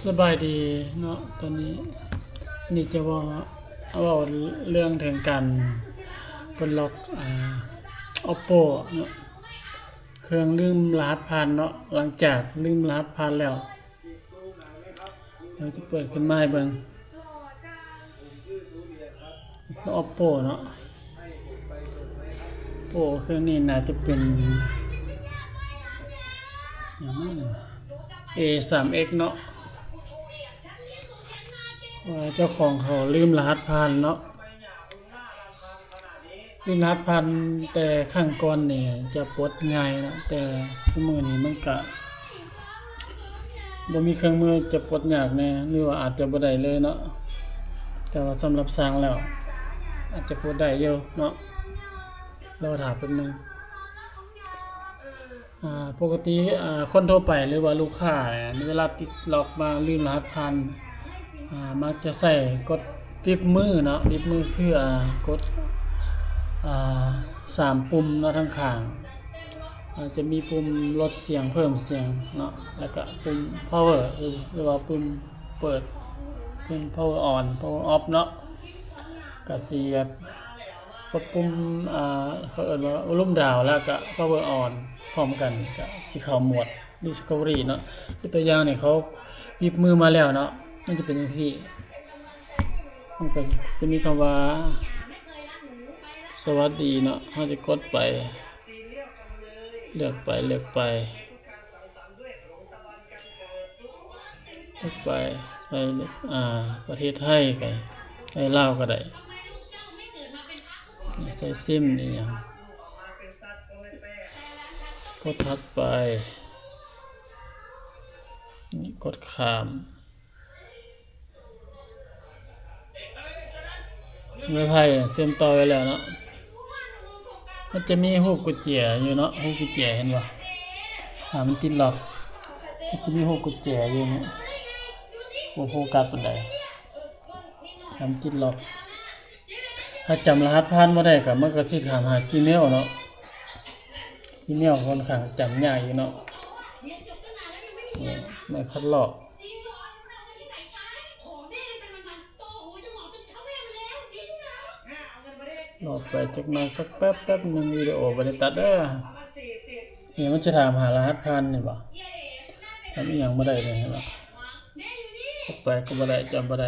ສະບາຍດີເນາະ ຕອນນີ້ ນີ້ຈະເວົ້າ ເວົ້າເລື່ອງເຖິງການປົດລັອກ ອ່າ ໂອໂປເນາະ ເຄື່ອງລືມລະຫັດຜ່ານເນາະ. ຫຼັງຈາກລືມລະຫັດຜ່ານແລ້ວ ດຽວຈະເປີດຂຶ້ນມາໃຫ້ເບິ່ງ ຄືໂອໂປເນາະ ໂປ ເຄື່ອງນີ້ໜ້າຈະເປັນຫຍັງເນາະ ເອສາມເອັກເນາະ ເຈົ້າຂອງເຂົາລືມລະຫັດຜ່ານເນາະ. ລືມລະຫັດຜ່ານແຕ່ຄັ້ງກ່ອນນີ້ຈະປົດງ່າຍເນາະ ແຕ່ຊຸມື້ນີ້ມັນກະບໍ່ມີເຄື່ອງມື ຈະປົດຍາກແດ່ ຫຼືວ່າອາດຈະບໍ່ໄດ້ເລີຍເນາະ. ແຕ່ວ່າສຳລັບຊ່າງແລ້ວອາດຈະປົດໄດ້ຢູ່ເນາະ ລໍຖ້າແປັບໜຶ່ງ. ອ່າ ປົກກະຕິ ອ່າ ຄົນທົ່ວໄປ ຫຼືວ່າລູກຄ້າເນຍ ເວລາຕິດລັອກມາລືມລະຫັດຜ່ານ ອ່າ ມັກຈະໃຊ້ກົດປິບມືເນາະ ປິບມືຄື ອ່າ ກົດ ອ່າ ສາມປຸ່ມເນາະ ທາງຂ້າງ ອາດຈະມີປຸ່ມລົດສຽງ ເພີ່ມສຽງເນາະ ແລ້ວກະປຸ່ມພາວເວີ ຫຼືວ່າປຸ່ມເປີດ ປຸ່ມພາວເວີອອນ ພາວເວີອອບເນາະ ກະຊິແບບ ກົດປຸ່ມ ອ່າ ເຂົາເອີ້ນວ່າວໍລຸ່ມດາວ ແລ້ວກະພາວເວີອອນ ພ້ອມກັນ ກະຊິເຂົ້າໂໝດດິສຄັຟເວີຣີເນາະ. ຄືຕົວຢ່າງນີ້ ເຂົາປິບມືມາແລ້ວເນາະ ມັນຈະເປັນຈັ່ງຊີ້ ມັນກະຊິມີຄຳວ່າ ສະຫວັດດີເນາະ ເຮົາຈະກົດໄປ ເລືອກໄປ ເລືອກໄປ ເລືອກໄປ ໃສ່ ອ່າ ປະເທດໄທກະໄດ້ ລາວກະໄດ້ ໃສ່ຊິມອີ່ຫຍັງ ກົດຖັດໄປ ນີ້ ກົດຂ້າມ ໄວໄຟເຊື່ອມຕໍ່ໄວ້ແລ້ວເນາະ ມັນຈະມີຮູບກຸນແຈຢູ່ເນາະ ຮູບກຸນແຈເຫັນບໍ່ ຖ້າມັນຕິດລັອກ ມັນຈະມີຮູບກຸນແຈຢູ່ເນາະ ບໍ່ໂຟກັສປານໃດ ຖ້າມັນຕິດລັອກ. ຖ້າຈຳລະຫັດຜ່ານບໍ່ໄດ້ກະ ມັນກະຊິຖາມຫາຈີເມວເນາະ ຈີເມວຂ້ອນຂ້າງຈຳຍາກຢູ່ເນາະ ນີ້ ໄມ້ຄັດລອກ ລໍໄປຈັກໜ່ອຍ ສັກແປັບ ແປັບໜຶ່ງ ວິດີໂອບໍ່ໄດ້ຕັດເດີ ນີ້ມັນຊິຖາມຫາລະຫັດຜ່ານນີ້ບໍ່ ທຳອີ່ຫຍັງບໍ່ໄດ້ເລີຍ ເຫັນບໍ່ ເຂົ້າໄປກະບໍ່ໄດ້ ຈຳບໍ່ໄດ້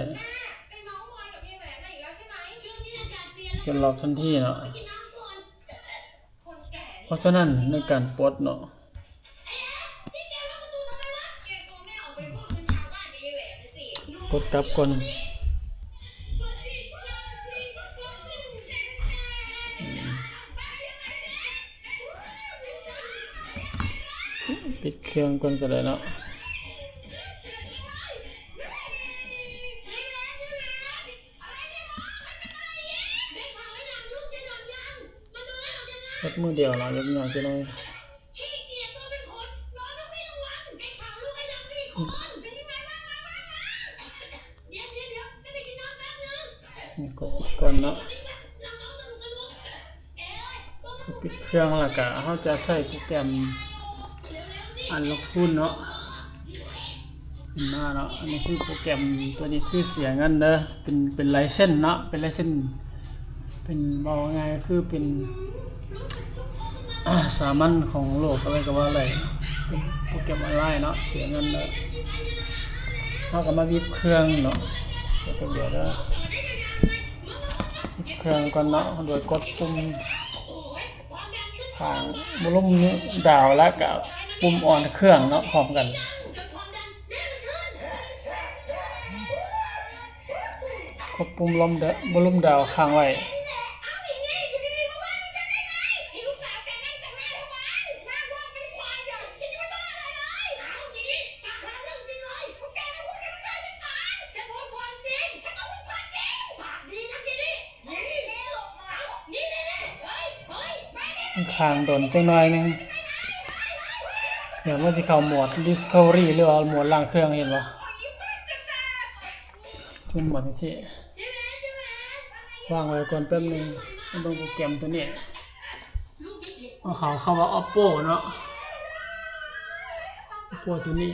ຈະລັອກທັນທີເນາະ. ເພາະສະນັ້ນໃນການປົດເນາະ ກົດກັບກ່ອນ ປິດເຄື່ອງກ່ອນກະໄດ້ເນາະ. ເຮັດມື້ດຽວເນາະ ຍາກໆ ຈັ່ງໜ້ອຍ ນີ້ ກົດປິດກ່ອນເນາະ. ປິດເຄື່ອງແລ້ວກະເຮົາຈະໃຊ້ໂປຣແກຣມອັນລັອກທູນເນາະ ຂຶ້ນມາເນາະ. ອັນນີ້ຄືໂປຣແກຣມ ຕົວນີ້ຄືເສຍເງິນເດີ ເປັນ ເປັນໄລເຊັນເນາະ ເປັນໄລເຊັນ ເປັນ ເວົ້າງ່າຍໆ ຄືເປັນ ສາມັນຂອງໂລກ ກໍເລີຍກະວ່າໄດ້ ເປັນໂປຣແກຣມອອນລາຍເນາະ ເສຍເງິນເດີ. ເຮົາກະມາວິບເຄື່ອງເນາະ ເດີ ວິບເຄື່ອງກ່ອນເນາະ ໂດຍກົດປຸ່ມ ຂ້າງວໍລຸ່ມດາວ ແລະກະປຸ່ມອອນເຄື່ອງເນາະ ພ້ອມກັນ ກົດປຸ່ມວໍລຸ່ມດາວຄ້າງໄວ້. ຄ້າງດົນຈັກໜ້ອຍໜຶ່ງ ດຽວມັນຊິເຂົ້າໂໝດດິສຄັຟເວີຣີ ຫຼືວ່າໂໝດລ້າງເຄື່ອງ ເຫັນບໍ່ ມັນໂໝດຈັ່ງຊີ້ ວາງໄວ້ກ່ອນແປັບໜຶ່ງ ເບິ່ງໂປຣແກຣມໂຕນີ້ ເອົາເຂົ້າ ເຂົ້າວ່າໂອໂປເນາະ ໂອໂປໂຕນີ້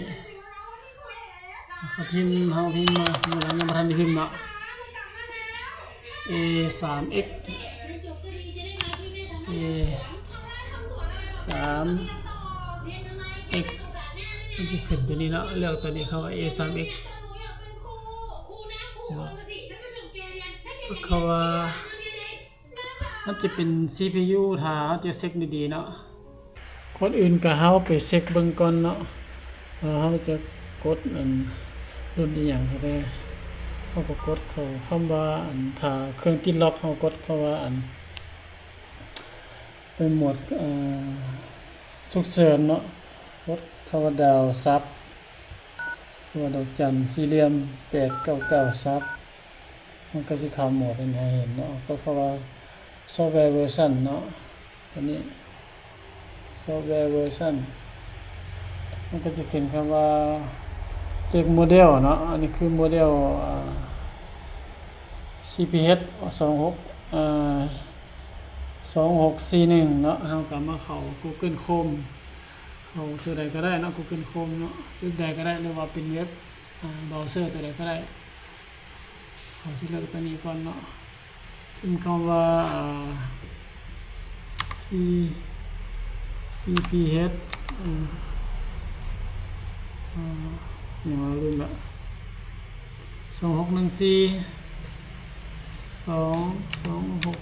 ເຮົາພິມ ເຮົາພິມມາ ເມື່ອນັ້ນຍັງບໍ່ທັນໄດ້ພິມເນາະ ເອສາມເອັກ ເອສາມເອັກ ມັນຊິຂຶ້ນຕົວນີ້ເນາະ ເລືອກຕົວນີ້ ເຂົາວ່າເອສາມເອັກ ເຫັນບໍ່ ເຂົາວ່າ ມັນຈະເປັນຊີພີຢູ ຖ້າເຮົາຈະເຊັກດີໆເນາະ. ກ່ອນອື່ນກໍເຮົາໄປເຊັກເບິ່ງກ່ອນເນາະ ວ່າເຮົາຈະກົດອັນລຸ້ນອີ່ຫຍັງກໍໄດ້ ເຮົາກໍກົດເຂົ້າຄຳວ່າອັນ ຖ້າເຄື່ອງຕິດລັອກ ເຮົາກົດເຂົ້າວ່າອັນ ເປັນໂໝດ ເອີ ສຸກເສີນເນາະ ກົດເຂົ້າວ່າດາວຊັບ ຫຼືວ່າດອກຈັນສີ່ຫຼ່ຽມແປດເກົ້າເກົ້າຊັບ ມັນກໍຊິເຂົ້າໂໝດອັນນີ້ໃຫ້ເຫັນເນາະ ກໍເຂົ້າວ່າຊອບແວເວີຊັນເນາະ ຕົວນີ້ຊອບແວເວີຊັນ ມັນກໍຊິຂຶ້ນຄຳວ່າເລກໂມເດວເນາະ ອັນນີ້ຄືໂມເດວ ອາ ຊີພີເອັດ ສອງຫົກ ອາ ສອງຫົກສີ່ໜຶ່ງເນາະ ເຮົາກໍມາເຂົ້າກູເກີນໂຄຣມ ເຂົ້າຕົວໃດກໍໄດ້ເນາະ ກູເກີນໂຄຣມເນາະ ເວັບໃດກໍໄດ້ ຫຼືວ່າເປັນເວັບ ອາ ເບຣາເຊີຕົວໃດກໍໄດ້ ເຮົາຊິເລືອກຕົວນີ້ກ່ອນເນາະ ພິມຄຳວ່າ ອາ ຊີ ຊີພີເອັດ ອາ ອາ ຫຍັງວະ ລືມລະ ສອງຫົກໜຶ່ງສີ່ ສອງ ສອງຫົກ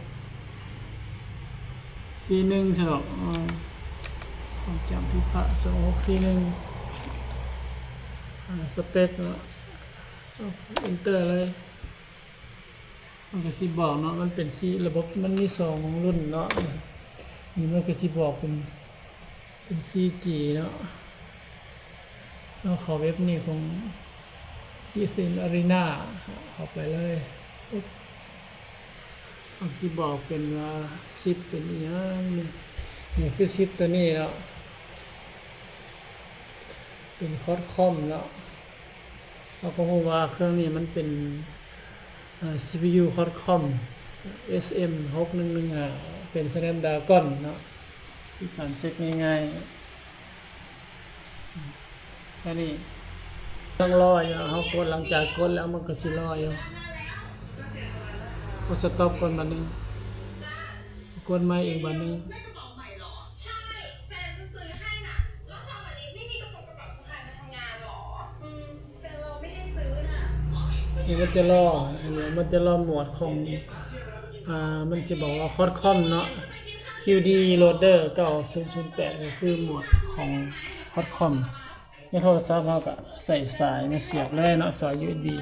ສີ່ໜຶ່ງ ຊະດອກ ເອີ ຄວາມຈຳຜິດພາດ ສອງຫົກສີ່ໜຶ່ງ ອາ ສະເປັກເນາະ ເອັນເຕີເລີຍ ມັນກໍຊິບອກເນາະ ມັນເປັນຊີ ລະບົບມັນມີສອງລຸ້ນເນາະ ນີ້ມັນກໍຊິບອກເປັນ ເປັນຊີຈີເນາະ ເຮົາເຂົ້າເວັບນີ້ຂອງທີ່ເຊັນອາຣີນາ ເຂົ້າໄປເລີຍ ປຶບ ມັນຊິບອກເປັນວ່າຊິບເປັນອີ່ຫຍັງນີ້ ນີ້ຄືຊິບຕົວນີ້ເນາະ ເປັນຄອດຄອມເນາະ ເຮົາກໍຮູ້ວ່າເຄື່ອງນີ້ມັນເປັນ ເອີ ຊີພີຢູຄອດຄອມ ເອສເອັມຫົກໜຶ່ງໜຶ່ງຫ້າ ເປັນສະແນບດຣາກອນເນາະ ວິທີການເຊັກງ່າຍໆ ແຄ່ນີ້ ຍັງລໍຢູ່ ເຮົາກົດ ຫຼັງຈາກກົດແລ້ວມັນກໍຊິລໍຢູ່ ກົດສະຕັອບກ່ອນບາດໜຶ່ງ ກົດໃໝ່ອີກບາດໜຶ່ງ. ນີ້ມັນຈະລໍ ມັນຈະລໍໂໝດຂອງ ອ່າ ມັນຈະບອກວ່າຄອດຄອມເນາະ ຄິວດີໂລດເດີເກົ້າສູນສູນແປດ ກໍຄືໂໝດຂອງຄອດຄອມ ໃນໂທລະສັບເຮົາກໍໃສ່ສາຍມາສຽບເລີຍເນາະ ສາຍຢູເອັສບີ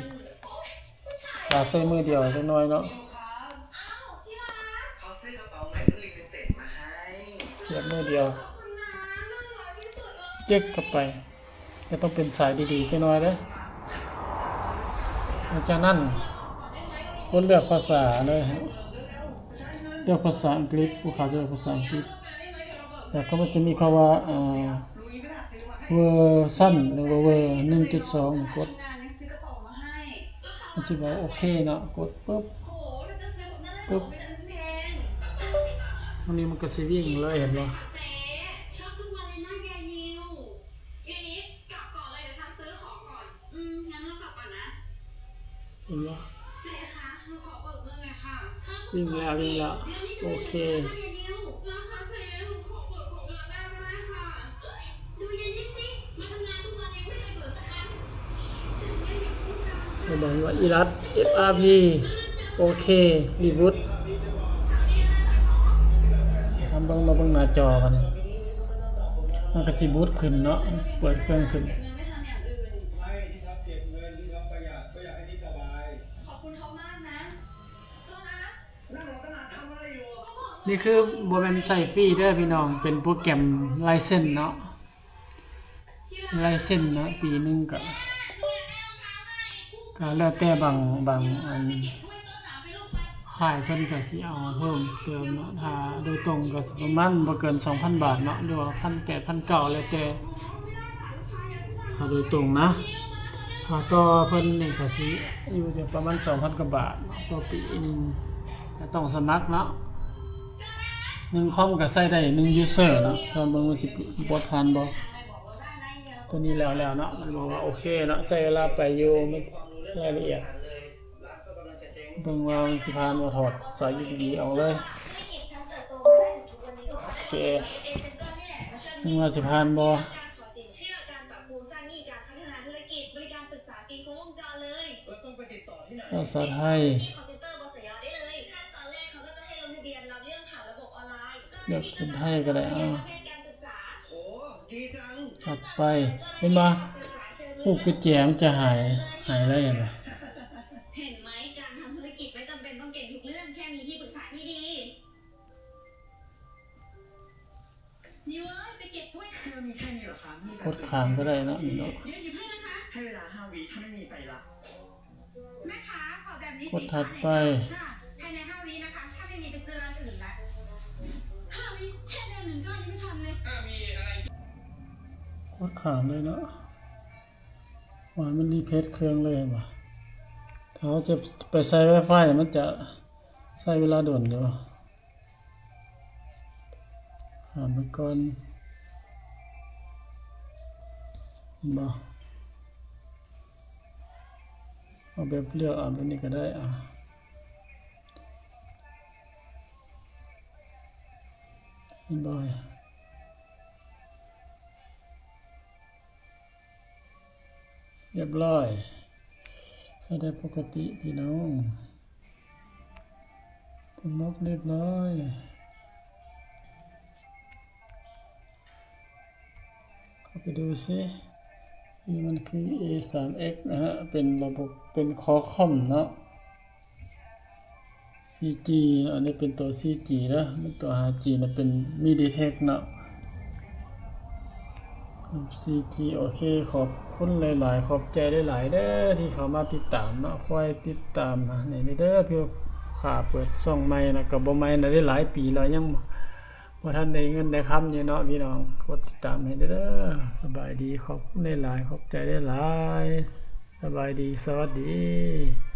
ຂາໃສ່ມືດຽວຈັກໜ້ອຍເນາະ ສຽບມືດຽວ ຈຶກເຂົ້າໄປ ຈະຕ້ອງເປັນສາຍດີໆຈັກໜ້ອຍເດີ້ ຫຼັງຈາກນັ້ນ ກົດເລືອກພາສາເລີຍ ເລືອກພາສາອັງກິດ ຜູ້ຂາຈະເລືອກພາສາອັງກິດ ແລ້ວກໍມັນຈະມີຄຳວ່າ ເອີ ເວີຊັນ ຫຼືວ່າເວີໜຶ່ງຈຸດສອງ ກົດ ມັນຊິບອກໂອເຄເນາະ ກົດປຶບ ປຶບ ອັນນີ້ມັນກໍຊິວິ່ງເລີຍ ເຫັນບໍ່? ເຫັນບໍ່? ວິ່ງແລ້ວ ວິ່ງແລ້ວ ໂອເຄ ເບິ່ງວ່າອີລັດ ເອັຟອາພີ ໂອເຄ ຣີບູດ ມາເບິ່ງ ມາເບິ່ງໜ້າຈໍບາດນີ້ ມັນກໍຊິບູດຂຶ້ນເນາະ ເປີດເຄື່ອງຂຶ້ນ. ນີ້ຄືບໍ່ແມ່ນໃຊ້ຟຣີເດີ້ພີ່ນ້ອງ ເປັນໂປຣແກຣມໄລເຊັນເນາະ ໄລເຊັນເນາະ ປີໜຶ່ງກະ ກະແລ້ວແຕ່ບາງ ບາງອັນ ຄ້າຍເພິ່ນກະຊິເອົາເພີ່ມເຕີມເນາະ ຖ້າໂດຍຕົງກະຊິປະມານບໍ່ເກີນສອງພັນບາດເນາະ ຫຼືວ່າພັນແປດ ພັນເກົ້າ ແລ້ວແຕ່ ຖ້າໂດຍຕົງນະ ຖ້າຕໍ່ເພິ່ນນີ້ກະຊິຢູ່ທີ່ປະມານສອງພັນກວ່າບາດເນາະ ຕໍ່ປີໜຶ່ງ ແຕ່ຕ້ອງສະໝັກເນາະ ໜຶ່ງຄອມກະໃຊ້ໄດ້ໜຶ່ງຢູເຊີເນາະ ລອງເບິ່ງວ່າຊິບວກຜ່ານບໍ່. ຕົວນີ້ແລ້ວໆເນາະ ມັນບອກວ່າໂອເຄເນາະ ໃຊ້ເວລາໄປຢູ່ ມັນລາຍລະອຽດ ເບິ່ງວ່າມັນຊິຜ່ານບໍ່ ຖອດສາຍຢູເອັສບີອອກເລີຍ ໂອເຄ ເບິ່ງວ່າຊິຜ່ານບໍ່ ພາສາໄທ ເລືອກເປັນໄທກໍໄດ້ ເອົາ ຖັດໄປ ເຫັນບໍ່? ຮູບກຸນແຈມັນຈະຫາຍ ຫາຍໄດ້ເຫັນບໍ່? ເຫັນໄໝ? ການທຳທຸລະກິດໄມ່ຈຳເປັນຕ້ອງເກັ່ງທຸກເລື່ອງ ແຄ່ມີທີ່ປຶກສາທີ່ດີ. ນິວເອີຍ ໄປເກັບຖ້ວຍ. ຄືມີແຄ່ນີ້ເຫລອຄະ? ກົດຂ້າມກໍໄດ້ເນາະ ນີ້ເນາະ. ດຽວຫຍິບໃຫ້ນະຄະ. ໃຫ້ເວລາຫ້າວິ ຖ້າໄມ່ມີໄປລະ. ແມ່ຄ້າ ຂໍແບບນີ້ ກົດຖັດໄປ ສີ່ ພາຍໃນຫ້າວິນະຄະ ຖ້າໄມ່ມີໄປຊື້ຮ້ານອື່ນລະ. ຫ້າວິ ແຄ່ເດືອນໜຶ່ງກໍຍັງໄມ່ທັນເລີຍ. ກົດຂ້າມເລີຍເນາະ ວ່າມັນຣີເຟຣຊເຄື່ອງເລີຍ ເຫັນບໍ່? ຖ້າເຮົາຈະໄປໃຊ້ໄວຟາຍ ມັນຈະໃຊ້ເວລາດົນຢູ່. ຂ້າມໄປກ່ອນ ເຫັນບໍ່? ເອົາແບບເລືອກເອົາແບບນີ້ກໍໄດ້ ອ່າ ເຫັນບໍ່? ຮຽບຮ້ອຍ ໃຊ້ໄດ້ປົກກະຕິພີ່ນ້ອງ ປົກນອກຮຽບຮ້ອຍ ເຂົ້າໄປດູຊິ ນີ້ມັນຄືເອສາມເອັກນະຮະ ເປັນລະບົບ ເປັນຄໍຄອມເນາະ. ສີ່ຈີ ອັນນີ້ເປັນໂຕສີ່ຈີເດີ ແມ່ນໂຕຫ້າຈີນະ ເປັນມີດີເທັກເນາະ ສີ່ຈີ. ໂອເຄ ຂອບຄຸນຫຼາຍໆ ຂອບໃຈຫຼາຍໆເດີ ທີ່ເຂົ້າມາຕິດຕາມເນາະ ຄອຍຕິດຕາມໃຫ້ແດ່ເດີ ເພື່ອຂ້າເປີດຊ່ອງໃໝ່ນະ ກໍບໍ່ໃໝ່ນະ ໄດ້ຫຼາຍປີແລ້ວ ຍັງບໍ່ທັນໄດ້ເງິນໄດ້ຄຳຢູ່ເນາະ ພີ່ນ້ອງ ກົດຕິດຕາມໃຫ້ແດ່ເດີ. ສະບາຍດີ ຂອບຄຸນຫຼາຍໆ ຂອບໃຈຫຼາຍໆ ສະບາຍດີ ສະຫວັດດີ.